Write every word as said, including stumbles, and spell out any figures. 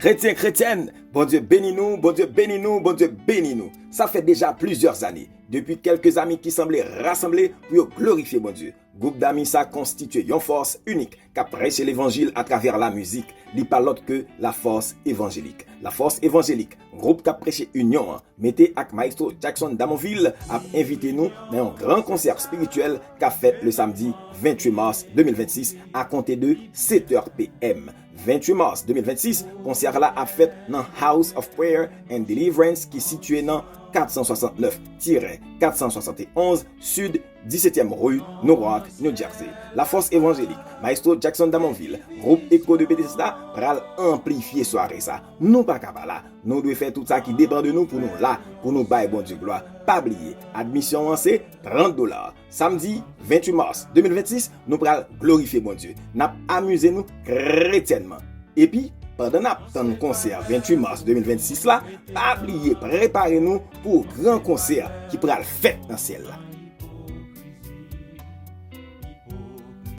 Kretyen, kretyèn, Bondye beni nou, Bondye beni nou, Bondye beni nou. Sa fè deja plizyè zane, depi kèlke zami ki sanble rasanble pou yo glorifye Bondye. Gwoup dami sa konstitye yon fòs inik k ap preche levanjil atravè lamizik. Li pa lòt ke Lafòs Evanjelik. Lafòs Evanjelik, gwoup k ap preche inyon an, mete ak Maestro Jackson Damonville, ap envite nou nan yon gran konsè espirityèl k ap fèt le samdi venntuit mas de mil vennsis a konte de setè p m. Venntuit mas de mil vennsis, konsè la ap fèt nan House of Prayer and Deliverance ki sitiye nan kat san swasannnèf tirè kat san swasann e onz Sid disetyèm Rue, Newark, New Jersey. Lafòs Evanjelik, Maestro Jackson Damonville, gwoup Echo de Bethesda pral anplifye sware sa. Nou pa ka pa la. Nou dwe fè tout sa ki depann de nou pou nou la, pou nou bay Bondye glwa. Pa bliye, admisyon an se trant dola. Samdi venntuit mas de mil vennsis, nou pral glorifye Bondye. N ap amize nou kretyènman. Epi, pandan n ap tann konsè venntuit mas de mil vennsis la, pa bliye prepare nou pou gran konsè ki pral fèt nan syèl la.